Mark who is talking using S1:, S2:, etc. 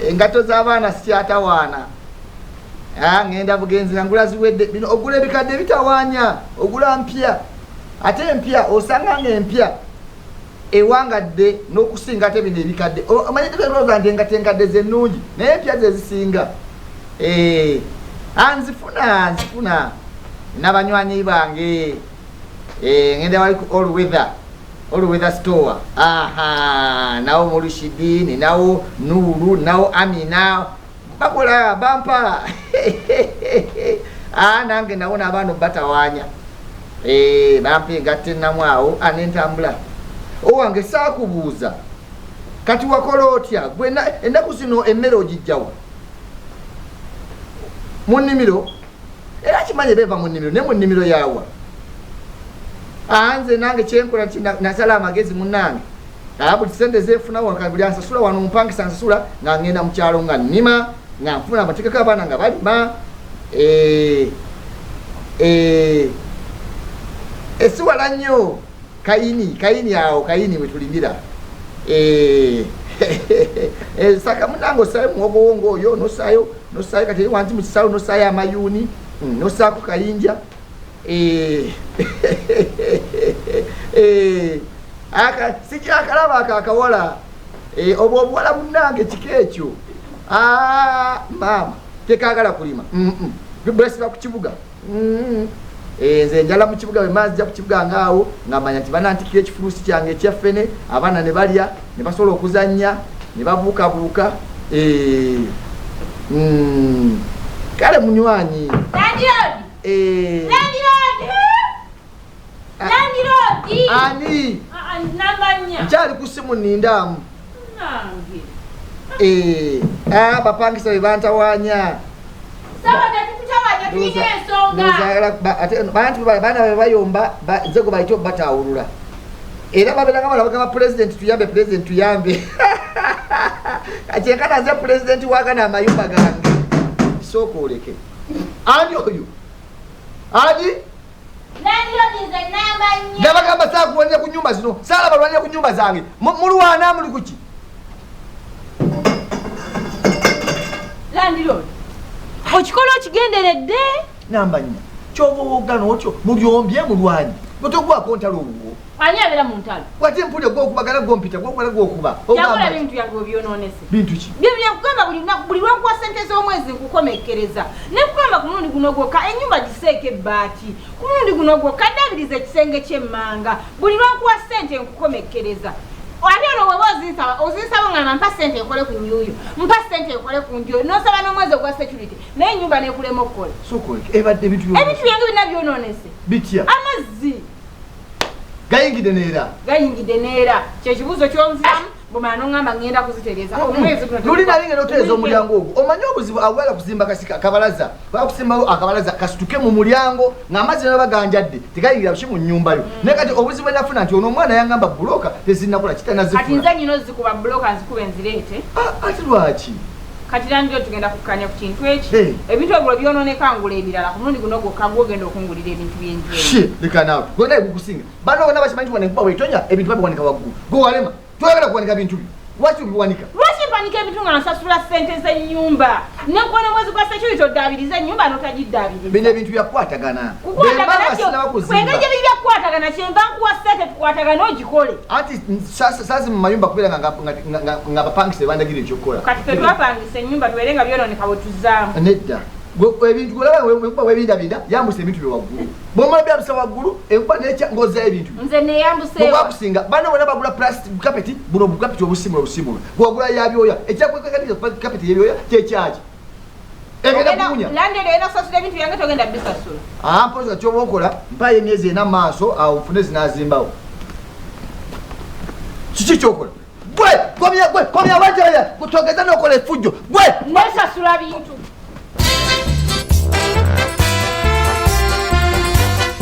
S1: Engatto z'abaana sikyatawaana. Ah, ngenda bugenzi nga ngula ziwedde. Bino ogula ebikadde bitawaanya, ogula mpya. Ate empya osanga nga empya ewangadde n'okusinga ate bino ebikadde. Omanyi tetulowooza nti engatto enkadde ze nnungi, naye empya ze zisinga. Eh, ah, nzifuna, nzifuna. N'abanywanyi bange. Eh, ngenda wali ku all weather. All weather store. Aha, nawo Murshidi, ninawo Nuru, nawo Amina. Bakola bampa. Ah, nange nawo n'abaana batawaanya. Eh, bampa engatto ennamu awo, ah, nentambula. Owange saakubuuza. Kati wakola otya? Gwe ennaku zino emmere ogijjawa? Mu nnimiro? Era kimanyi beeva mu nnimiro, naye mu nnimiro yaawa? Ah, nze nange kyenkola nti nasala amagezi munnange. Ah, buli ssente zenfuna wano, buli ansasula wano mpangisa ansasula, nga ngenda mu kyalo nga nnima, nga nfuna amateeka abaana nga balima. Esiwala nnyo kayini, kayini awo, kayini we tulimira. Saka munnange osaayo muwogo wo ng'oyo, nosaayo, nosaayo kati eri wansi mu kisaawe, nosaayo amayuuni, nosaako kayinja. Sikyakalaba ako akawala. Obwo obuwala munnange kika ekyo. Ah, maama tekaagala kulima. Bwesiba ku kibuga. Nze njala mu kibuga, bwe manzija ku kibuga ng'awo nga manya nti banantikira ekifuluusi kyange ekya ffene, abaana ne balya, ne basobola okuzannya, ne babuukabuuka. Kale munywanyi.
S2: Landlord. Landlord. Landlord.
S1: Ani?
S2: Ah, ah, namba nnya.
S1: Nkyali ku ssimu nindaamu.
S2: Nange.
S1: Bapangisa be bantawaanya.
S2: Saba tetukutawanya, tulina ensonga.
S1: Ndowooza ate bantu baana be bayomba, nze gwe bayita obataawulula. Era babeera nga bano bagamba pulezidenti tuyambe, pulezidenti tuyambe. Kati enkana nze pulezidenti wa gano amayumba gange. Sooka oleke. Ani oyo? Ani?
S2: Landlord nze namba nnya.
S1: Nabagamba saakulwanira ku nnyumba zino, saala balwanira ku nnyumba zange. Mulwana muli kuki?
S2: Landlord, okikola okigenderedde?
S1: Namba nnya. Ky'oba owoggana otyo, mulyombye mulwanyi. Gwe togwako ntalo owuwo.
S2: Ani abeera mu ntalo?
S1: Wate mpulira gw'okubagala gw'ompita, gw'okubagala gw'okuba.
S2: Yakola
S1: Ogamba ki?
S2: ebintu byange obyonoonese.
S1: Bintu ki?
S2: Bye byakugamba buli lunaku, buli lw'onkuwa ssente z'omwezi nkukomekkereza. Ne nkugamba ku mulundi guno gwokka ennyumba giseeko ebbaati. Ku mulundi guno gwokka ddaabiriza ekisenge ky'emmanga. Buli lw'onkuwa ssente nkukomekkereza. Ate ono bw'oba ozinsaba, ozinsaba ngamba mpa ssente nkole ku nju yo, mpa ssente nkole ku nju yo, n'osaba n'omwezi ogwa security, naye ennyumba n'ekulema okukola.
S1: Sooka oleke, ebadde ebintu by'onoonese.
S2: Ebintu byange byonna byonoonese.
S1: Bitya?
S2: Amazzi.
S1: Gayingidde neera.
S2: Gayingidde neera. Kye kibuuzo ky'onziramu, bw'omala n'oŋŋamba ŋŋenda kuzitereeza. Omwezi guno
S1: Luli nali ngenda okutereeza omulyango ogwo. Omanyi obuzibu awala kuzimba kasika akabalaza. Bakusimbawo akabalaza kasituke mu mulyango ng'amazzi naba ganjadde tegayingira buki mu nnyumba yo. Naye kati obuzibu bwe nafuna nti ono omwana yangamba bbulooka tezinnakola kitanazifuna.
S2: Kati nze nnyina ozikuba bbulooka nzikube nzireete.
S1: Ah, ate lwaki?
S2: Kati landlord tugenda kukkanya ku kintu eki.
S1: Hey.
S2: Ebintu ebyo byonooneka ngula ebirala. Ku mulundi guno gwokka gw'ogenda okungulira ebintu by'enju eno.
S1: Shi, leka naawe. Gwe naye gukusinga. Bano bonna bakimanyi nti wano enkuba bw'etonya ebintu babiwanika waggulu. Gwe walema. Toyagala kuwanika bintu byo. Lwaki obiwanika?
S2: Lwaki mpanika ebintu nga nsasula ssente z'ennyumba? Ne nkuwa n'omwezi gwa security oddaabirize ennyumba n'otagiddaabiriza.
S1: Bino ebintu byakukwatagana.
S2: Kukwatagana
S1: Bwe mba
S2: kyo-
S1: sinaba kuzimba.
S2: Engeri gye biri byakukwatagana kyenva nkuwa ssente tukwatagane ogikole.
S1: Anti saasi mu mayumba kubeera nga abapangisa bandagira ekyokukola.
S2: Kati ffe twapangisa ennyumba tubeere nga byonooneka bwe tuzzaamu.
S1: Nedda. Gwe ebintu olaba enkuba webindabinda, yambusa ebintu bye waggulu. Bw'omala byambusa waggulu, enkuba n'ekya ng'ozzayo ebintu.
S2: Nze neeyambuseewa.
S1: Bw'okusinga, bano bonna bagula plastic carpet, buno bu carpet obusimula obusimula. Gw'ogula ya byoya, ekyakweka carpet y'ebyoya kye kyaki? Egenda kuwunya.
S2: Landlord olina kusasula ebintu byange togenda bisasula.
S1: Ah, mpozi nga ky'oba okola, mpayo emyezi ena mu maaso, awo nfune zinaazimbawo. Kiki ky'okola? Gwe, komya, gwe, komya wajja, togeza n'okola effujjo. Gwe!
S2: Nesasula bintu.